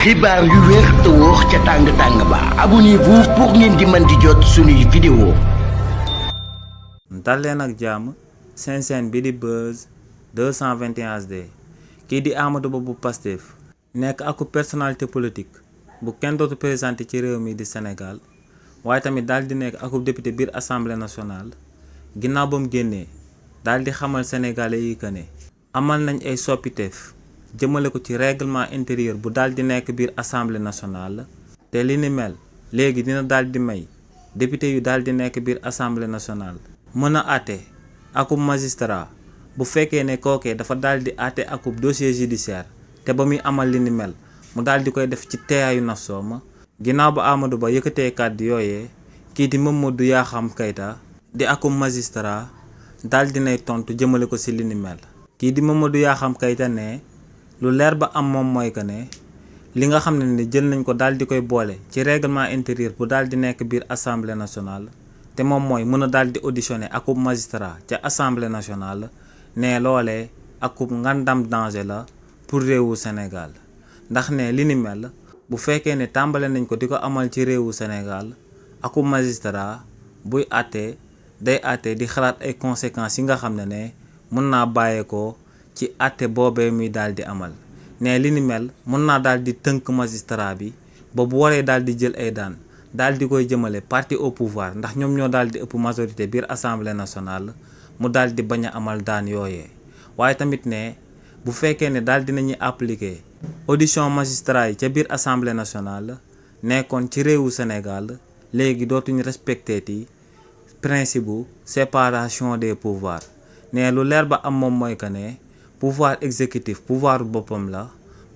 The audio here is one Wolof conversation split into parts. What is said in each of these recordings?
xibaar yu wér te wóor ca tàng-tàng ba abonnez-vous pour ngeen di mën di jot suñuy vidéo. dal leen ak jàmm seen chaîne bi di Buzz 221 HD kii di Amadou Ba bu Pastef nekk ak personnalité politique bu kenn dootu présenté ci réew mi di Sénégal waaye tamit daal di nekk ak député biir assemblée nationale ginnaaw ba mu génnee daal di xamal sénégalais yi que ne amal nañ ay soppiteef jëmale ko ci règlement intérieur bu daal di nekk biir assemblée nationale te li ni mel léegi dina daal di may député yu daal di nekk biir assemblée nationale mën a àtte akub magistrat bu fekkee ne kookee dafa daal di àtte akub dossier judiciaire te ba muy amal li ni mel mu daal di koy def ci teeyaayu nafsooma ginnaaw ba Amadou Ba yëkkatee kàddu yooyee kii di Mamadou Yakham Keïta di akub magistrat daal di nay tontu jëmale ko ci li ni mel kii di Mamadou Yakham Keïta ne lu leer ba am moom mooy que ne li nga xam ne ni jël nañ ko daal di koy boole ci règlement intérieur bu daal di nekk biir assemblée nationale te moom mooy mën a daal di auditionné akub magistrat ca assemblée nationale ne loolee akub ngandam danger la pour réewu Sénégal ndax ne li ni mel bu fekkee ne tàmbale nañ ko di ko amal ci réewu Sénégal akub magistrat buy àtte day àtte di xalaat ay conséquences yi nga xam ne mën naa bàyyeekoo ci àtte boobee muy daal di amal ne li ni mel mën naa daal di tënk magistrat bi ba bu waree daal di jël ay daan daal di koy jëmale parti au pouvoir ndax ñoom ñoo daal di ëpp majorité biir assemblée nationale mu daal di bañ a amal daan yooyee waaye tamit ne bu fekkee ne daal dinañuy appliquer audition magistrat yi ca biir assemblée nationale nekkoon ci réewu Sénégal léegi dootuñu respecté ti principe bu séparation des pouvoirs ne lu leer ba am moom mooy que ne pouvoir exécutif pouvoir boppam la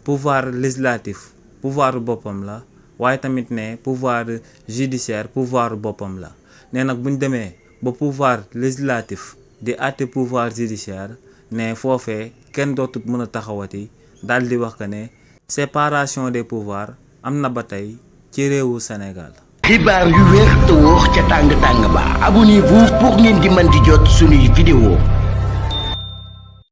pouvoir législatif pouvoir boppam la waaye tamit ne pouvoir judiciaire pouvoir boppam la ne nag bu ñu demee ba pouvoir législatif di àtte pouvoir judiciaire ne foofee kenn dootut mën a taxawati daal di wax que ne séparation des pouvoirs am na ba tey ci réewu Sénégal. xibaar yu wér te wóor ca tàng-tàng ba abonnez-vous pour ngeen di mën di jot suñuy vidéo.